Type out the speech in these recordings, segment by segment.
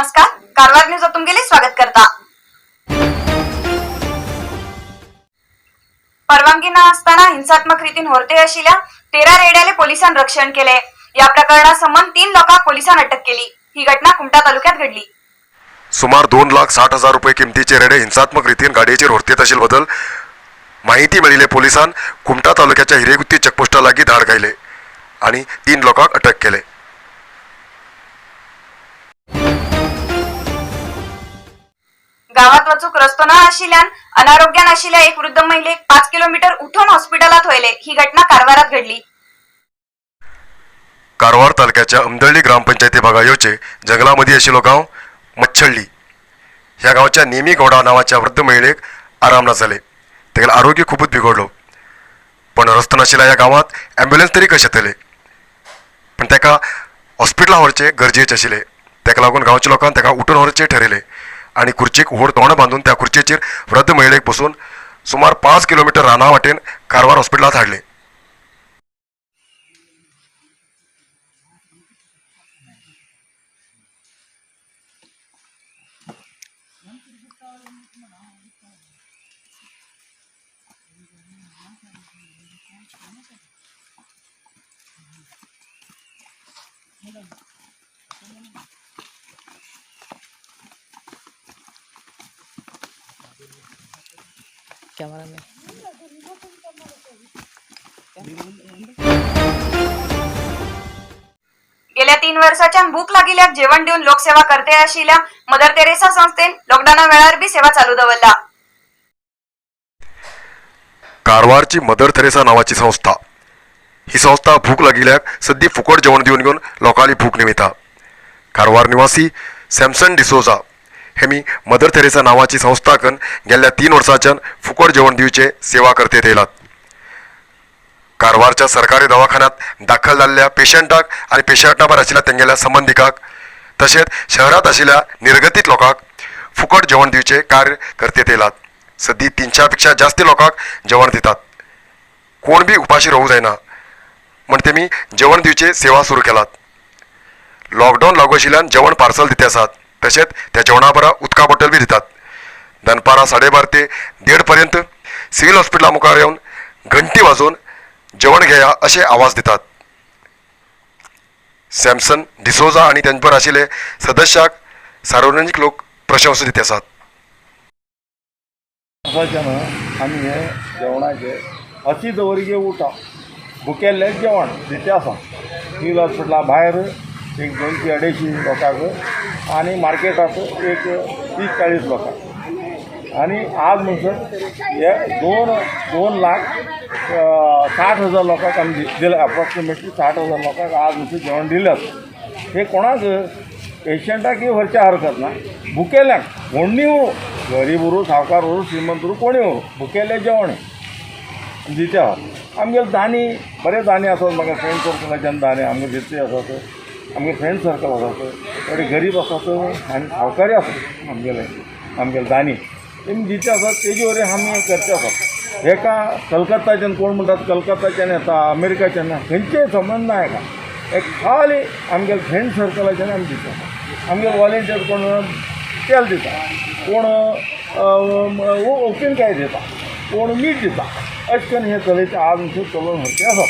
नमस्कार, कारवार न्यूज तुमगेले स्वागत करता। परवानगी न असताना हिंसात्मक रीतीन होरते आशिल्ल्या 13 रेड्याले पोलिसांनी रक्षण केले। या प्रकरणासंबंध 3 लोकांक पोलिसांनी अटक केली। ही घटना कुमठा तालुक्यात घडली। सुमार 2,60,000 रुपये किमतीचे रेडे हिंसात्मक रीतीन गाडयेचेर होरतेत आशिल्ले बदल माहिती मेळिल्ले पोलिसान कुमठा तालुक्याच्या हिरेगुत्ती चेकपोस्टा लागीं धाड घायले आणि 3 लोकांक अटक केले। गावात वचूक रस्तो ना आशिल्ल्यान अनारोग्यान आशिल्ल्या एक वृद्ध महिलेक 5 किलोमीटर उठून हॉस्पिटलात व्हेले। ही घटना कारवारात घडली। कारवार तालुक्याच्या अमदळ्ळी ग्रामपंचायती भागा येवचे जंगलामध्ये आशिल्लो गांव मच्छळ्ळी ह्या गांवच्या नेमी गौडा नावाच्या वृद्ध महिलेक आराम ना जाले। तेगेलें आरोग्य खूबच बिगडलो, पण रस्तो नाशिल्ल्या ह्या गांवांत ॲम्ब्युलन्स तरी कशें येतले, पण ताका हॉस्पिटलां व्हरचें गरजेचें आशिल्लें। ताका लागून गांवच्या लोकांक ताका उठून व्हरचें ठरयलें आनी खुर्चेक व्हड तोंड बांदून त्या खुर्चेचेर वृद्ध महिलेक बसून सुमार 5 किलोमीटर राना वाटेन कारवार हॉस्पिटलांत हाडले। गेल्या 3 वर्षाच्या भूक लागिल्ल्याक जेवण देऊन लोकसेवा करते आशिल्ल्या मदर तेरेसा संस्थेन लॉकडाऊना वेळार बी सेवा चालू दवरला। कारवारची मदर तेरेसा नावाची संस्था, ही संस्था भूक लागिल्ल्याक सद्दी फुकट जेवण दिवन घेवन लोकांली भूक निमिता। कारवार निवासी सॅमसन डिसोजा हे मी मदर तेरेसा नावाची संस्था कन गेल्या 3 वर्साच्यान फुकट जेवण दिवचे सेवा करते येयलात। कारवारच्या सरकारी दवाखान्यात दाखल जाल्ल्या पेशंटाक आनी पेशंटा बरोबर आशिल्ल्या तेंगेल्या संबंदिकाक तशेंच शहरात आशिल्ल्या निर्गतीत लोकांक फुकट जेवण दिवचे कार्य करते येयलात। सद्दी 300 पेक्षा जास्ती लोकांक जेवण दितात। कोण बी उपाशी रावूं जायना म्हण तेमी जेवण दिवचे सेवा सुरू केलात। लॉकडाऊन लागू आशिल्ल्यान जेवण पार्सल दिते आसात, तशेंच त्या जेवणा बरोबर उदका बॉटल बी दितात। दनपारां 12:30 ते 1:30 पर्यंत सिव्हिल हॉस्पिटला मुखार येवन घंटी वाजोवन जेवण घेया अशे आवाज दितात। सॅमसन डिसोजा आनी तेंचे बरोबर आशिल्ले सदस्याक सार्वजनीक लोक प्रशंसा दित आसात। आमी हे जेवणाचे अशी दवरिगे उठा भुकेल्लें जेवण दिते आसा। सिव्हिल हॉस्पिटला भायर एक 200 ते 250 लोकांक आनी मार्केटाक एक 30-40 लोकांक। आनी आज म्हणसर हे 2,60,000 लोकांक आमी दिले, अप्रॉक्सिमेटली 60,000 लोकांक आज म्हणसर जेवण दिल्यात। हे कोणाक पेशंटाक व्हरचें हरकत ना, भुकेल्यांक कोणी उरूं, गरीब उरूं, सावकार उरूं, श्रीमंत उरूं, कोणी उरूं, भुकेल्लें जेवण दिते आहा। आमगेले दानी बरे दानी आसात, म्हाका फ्रेंड सर्कलाच्यान दानी आमगे जितले आसात, आमगे फ्रेंड सर्कल आसात, थोडे गरीब आसात आनी सावकारी आसात आमगेले आमगेले दानी तेमी जिते आसात तेजे वरवीं आमी करचे आसात। हेका कलकत्ताच्यान कोण म्हणटात कलकत्ताच्यान येता, अमेरिकाच्यान, खंयचेय संबंद ना हेका, एक खाली आमगेले फ्रेंड सर्कलाच्यान आमी दिता आसात। आमगेले वॉलेंटियर कोण तेल दिता, कोण ओपिनकाय दिता, कोण मीठ दिता, अशें करून हें चलयता। आज म्हणसर चलोवन व्हरचें आसा।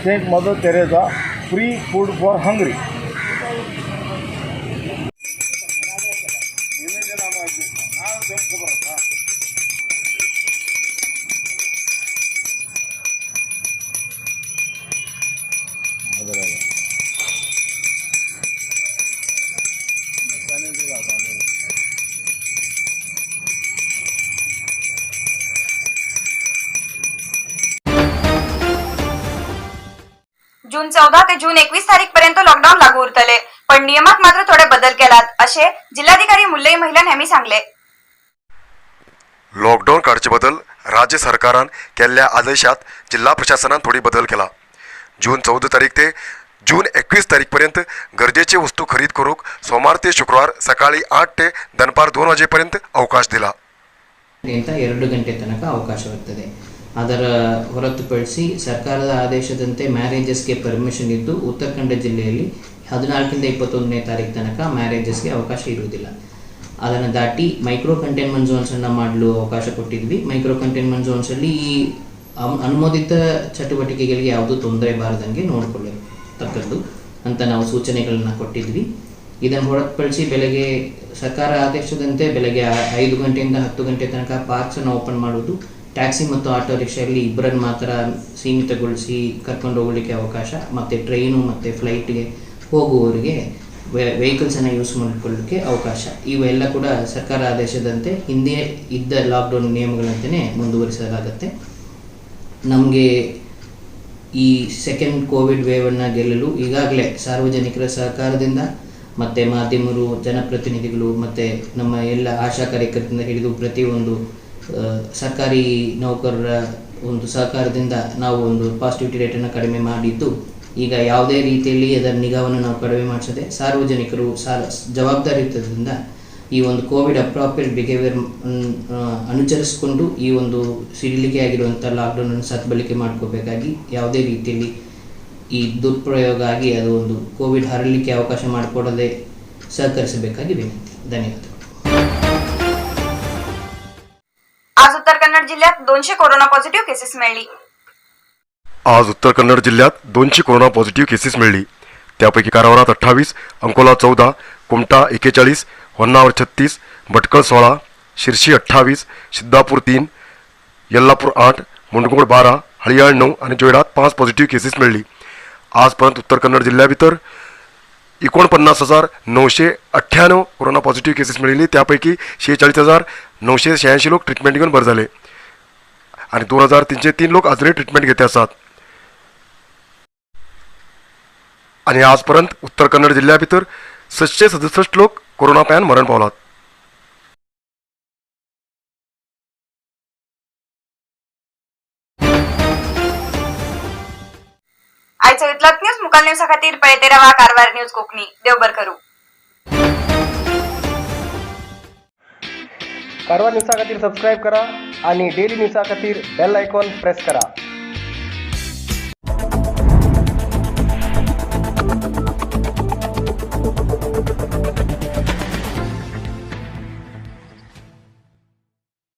Saint Mother Teresa free food for hungry. जून 14 ते जून 21 तारीख पर्यंत लॉकडाऊन लागू उरतले, पण नियमात मात्र थोडे बदल केलात असे जिल्हाधिकारी मुल्लई महिलन यांनी सांगले। लॉकडाऊन काडचे बदल राज्य सरकारान केल्ल्या आदेशात जिल्हा प्रशासनान थोडी बदल केला। जून 14 तारीख ते जून 21 तारीख पर्यंत गरजेचे वस्तू खरीद करूक सोमवार ते शुक्रवार सकाळी 8 ते दनपार 2 वाजेपर्यंत अवकाश दिला। 2 ಗಂಟೆ ತನಕ ಅವಕಾಶವಿರುತ್ತದೆ. ಅದರ ಹೊರತುಪಡಿಸಿ ಸರ್ಕಾರದ ಆದೇಶದಂತೆ ಮ್ಯಾರೇಜಸ್ಗೆ ಪರ್ಮಿಷನ್ ಇದ್ದು ಉತ್ತರ ಕನ್ನಡ ಜಿಲ್ಲೆಯಲ್ಲಿ 14ರಿಂದ 21ನೇ ತಾರೀಕು ತನಕ ಮ್ಯಾರೇಜಸ್ಗೆ ಅವಕಾಶ ಇರುವುದಿಲ್ಲ. ಅದನ್ನು ದಾಟಿ ಮೈಕ್ರೋ ಕಂಟೈನ್ಮೆಂಟ್ ಝೋನ್ಸನ್ನು ಮಾಡಲು ಅವಕಾಶ ಕೊಟ್ಟಿದ್ವಿ. ಮೈಕ್ರೋ ಕಂಟೈನ್ಮೆಂಟ್ ಝೋನ್ಸಲ್ಲಿ ಈ ಅನುಮೋದಿತ ಚಟುವಟಿಕೆಗಳಿಗೆ ಯಾವುದೂ ತೊಂದರೆ ಬಾರದಂಗೆ ನೋಡಿಕೊಳ್ಳತಕ್ಕದ್ದು ಅಂತ ನಾವು ಸೂಚನೆಗಳನ್ನು ಕೊಟ್ಟಿದ್ವಿ. ಇದನ್ನು ಹೊರತುಪಡಿಸಿ ಬೆಳಗ್ಗೆ ಸರ್ಕಾರ ಆದೇಶದಂತೆ ಬೆಳಗ್ಗೆ 5 ಗಂಟೆಯಿಂದ 10 ಗಂಟೆ ತನಕ ಪಾರ್ಕ್ಸನ್ನು ಓಪನ್ ಮಾಡುವುದು, ಟ್ಯಾಕ್ಸಿ ಮತ್ತು ಆಟೋ ರಿಕ್ಷಾದಲ್ಲಿ ಇಬ್ಬರನ್ನು ಮಾತ್ರ ಸೀಮಿತಗೊಳಿಸಿ ಕರ್ಕೊಂಡು ಹೋಗಲಿಕ್ಕೆ ಅವಕಾಶ, ಮತ್ತು ಟ್ರೈನು ಮತ್ತು ಫ್ಲೈಟ್ಗೆ ಹೋಗುವವರಿಗೆ ವೆಹಿಕಲ್ಸನ್ನು ಯೂಸ್ ಮಾಡಿಕೊಳ್ಳಲಿಕ್ಕೆ ಅವಕಾಶ, ಇವೆಲ್ಲ ಕೂಡ ಸರ್ಕಾರ ಆದೇಶದಂತೆ ಹಿಂದೆ ಇದ್ದ ಲಾಕ್ಡೌನ್ ನಿಯಮಗಳಂತೆಯೇ ಮುಂದುವರಿಸಲಾಗುತ್ತೆ. ನಮಗೆ ಈ ಸೆಕೆಂಡ್ ಕೋವಿಡ್ ವೇವನ್ನು ಗೆಲ್ಲಲು ಈಗಾಗಲೇ ಸಾರ್ವಜನಿಕರ ಸಹಕಾರದಿಂದ ಮತ್ತು ಮಾಧ್ಯಮರು, ಜನಪ್ರತಿನಿಧಿಗಳು ಮತ್ತು ನಮ್ಮ ಎಲ್ಲ ಆಶಾ ಕಾರ್ಯಕರ್ತರಿಂದ ಹಿಡಿದು ಪ್ರತಿಯೊಂದು ಸರ್ಕಾರಿ ನೌಕರರ ಒಂದು ಸಹಕಾರದಿಂದ ನಾವು ಒಂದು ಪಾಸಿಟಿವಿಟಿ ರೇಟನ್ನು ಕಡಿಮೆ ಮಾಡಿದ್ದು, ಈಗ ಯಾವುದೇ ರೀತಿಯಲ್ಲಿ ಅದರ ನಿಗಾವನ್ನು ನಾವು ಕಡಿಮೆ ಮಾಡಿಸದೆ ಸಾರ್ವಜನಿಕರು ಜವಾಬ್ದಾರಿಯುತದಿಂದ ಈ ಒಂದು ಕೋವಿಡ್ ಅಪ್ರಾಪ್ರಿಯೇಟ್ ಬಿಹೇವಿಯರ್ ಅನುಸರಿಸಿಕೊಂಡು ಈ ಒಂದು ಸಿಡಿಲಿಕೆ ಆಗಿರುವಂಥ ಲಾಕ್ಡೌನನ್ನು ಸದ್ಬಳಕೆ ಮಾಡ್ಕೋಬೇಕಾಗಿ, ಯಾವುದೇ ರೀತಿಯಲ್ಲಿ ಈ ದುರ್ಪ್ರಯೋಗ ಆಗಿ ಅದು ಒಂದು ಕೋವಿಡ್ ಹರಡಲಿಕ್ಕೆ ಅವಕಾಶ ಮಾಡಿಕೊಡದೆ ಸಹಕರಿಸಬೇಕಾಗಿ ವಿನಂತಿ. ಧನ್ಯವಾದಗಳು. आज उत्तर कन्नड जिल्ह्यात 200 कोरोना पॉझिटिव्ह केसेस मिळली. आज उत्तर कन्नड जिल्ह्यात 200 कोरोना पॉझिटिव्ह केसेस मिळली. त्यापैकी कारवारात 28, अंकोला 14, कुमटा 41, होन्नावर 36, भटकळ 16, शिर्शी 28, सिद्धापूर 3, यल्लापूर 8, मुंडगोड 12, हळियाळ 9 आणि जोयडात 5 पॉझिटिव्ह केसेस मिळली. आजपर्यंत उत्तर कन्नड जिल्ह्याभितर 49,998 कोरोना पॉझिटिव्ह केसेस मिळाली. त्यापैकी 46,986 लोक ट्रिटमेंट घेऊन बरे झाले आणि 2,303 लोक अजूनही ट्रिटमेंट घेते आसात. आणि आजपर्यंत उत्तर कन्नड जिल्ह्या भितर 767 लोक कोरोना पायान मरण पावलात. आयचो इतलोच न्यूज मुकाल न्यूजा खातीर पळयते रावा कारवार न्यूज कोंकणी. देव बर करूं. कारवार न्यूजा खातीर सबस्क्रायब करा आणि डेली न्यूजा खातीर बेल आयकॉन प्रेस करा.